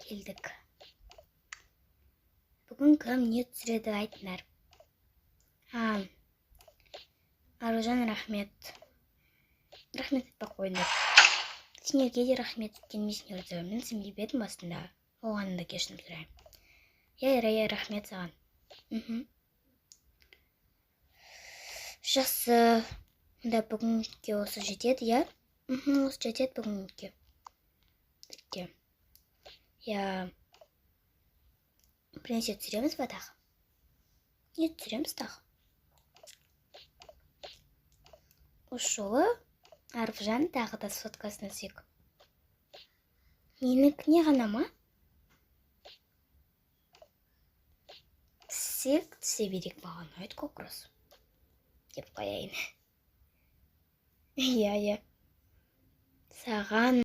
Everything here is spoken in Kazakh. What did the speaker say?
Келдік. Бүгін кім не түсіреді, айтыңдар. А, Аружан, рахмет. Рахмет айтпай ақ қойыңдар. Сендерге де рахмет, өйткені мен сендерді мінсінбеп едім басында. Оған да кешірім сұраймын. Иә, Рая, рахмет саған. Жақсы. Онда бүгінге осы жетеді, иә? Осы жетеді бүгінге. Бізге. Иә. Бірнәрсе түсіреміз ба тағы? Не түсіреміз тағы? Осы жолы Аружан тағы да соткасына түсейік. Менікіне ғана ма? Түссек, түсе берейік, маған ұнайды как раз. Деп қояйын. Иә, иә. Саған